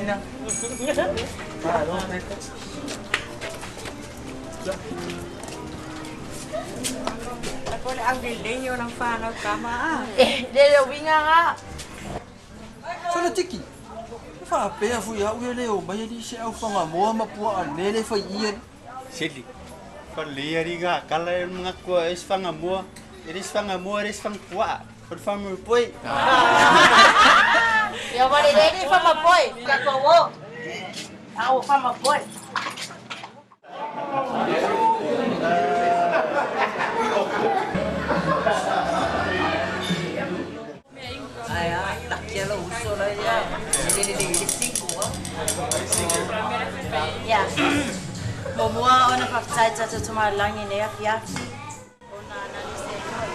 Ina. Malo peka. Ako le au le le o lang whanau ka maa. Le le winga nga. Sala tiki. Fa pea fu ia ue le o mai li se au whanga moa ma pua a lele fai ia. Sili. Fa le ari ga kala e mga kua es whanga moa. Eres whanga moa, eres whanga pua. Fa whanga poi. Ia wale le ni whama poi. Ka ko wo. Au whama poi. Ai a, takia lo uso la ia. Le le le le singo. Ia. Mo mua ona whakatau tata tamalangi nei afi afi. Ona nani se kai.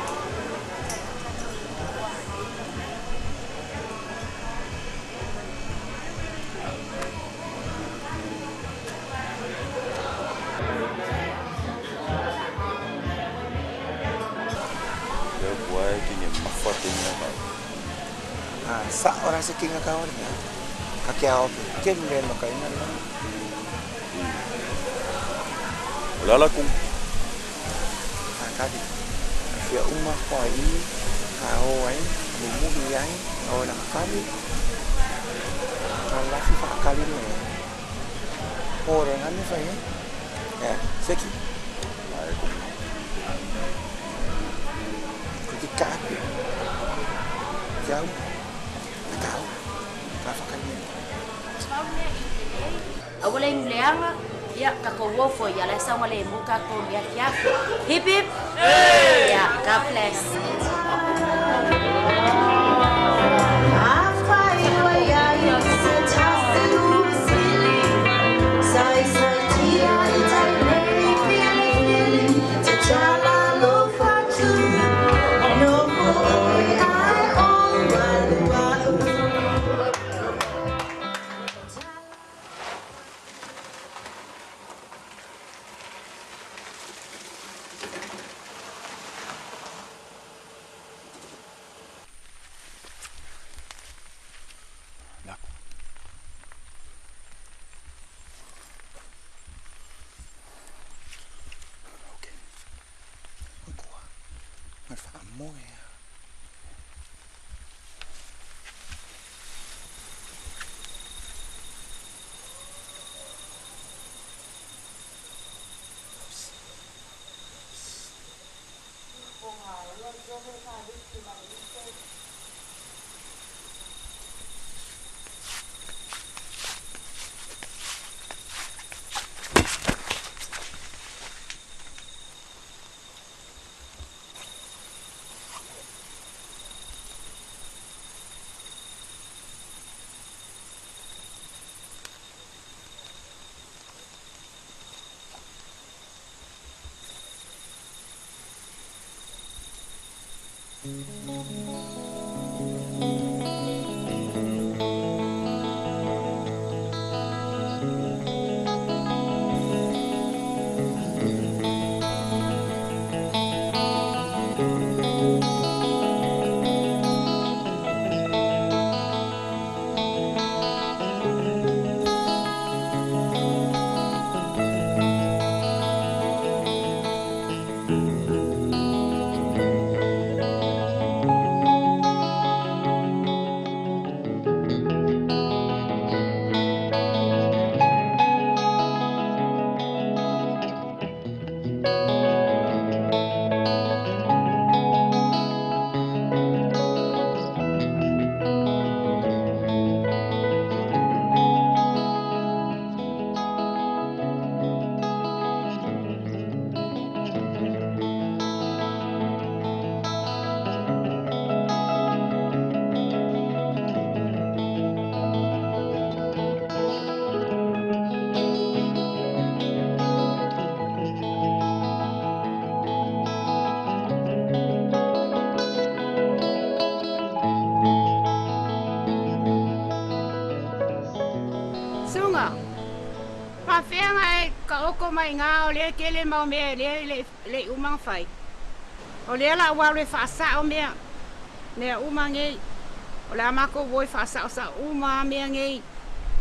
Leo kuai kinge mafatinga mai. Ah, sa ora se kinga ka ora. Ka kia o ke le no ka ina la. Lala kung Ah, ka di. Fia uma ko ai, ka o ai, mo mu hi ai, o na ka li. Ka la fi fa ka li ne. Ora na mi fa e. Eh, seki. ai kung Ko ki ka ku. Kia u. Ka au. Ka fa ka ni. Aua le nuleaga ia takou ofo ia lae saogalemu tatou i afiafi. Hip hip. Ia, God bless. Naku. Okay. Kua. Ngai fa mo e. Sunga. Whawhenga e ka oko mai ngā o lea kele mau mea lea le, le umang whai. O lea la wau le whaasao mea. Mea uma ngei. O lea mako woi whaasao sa uma mea ngei.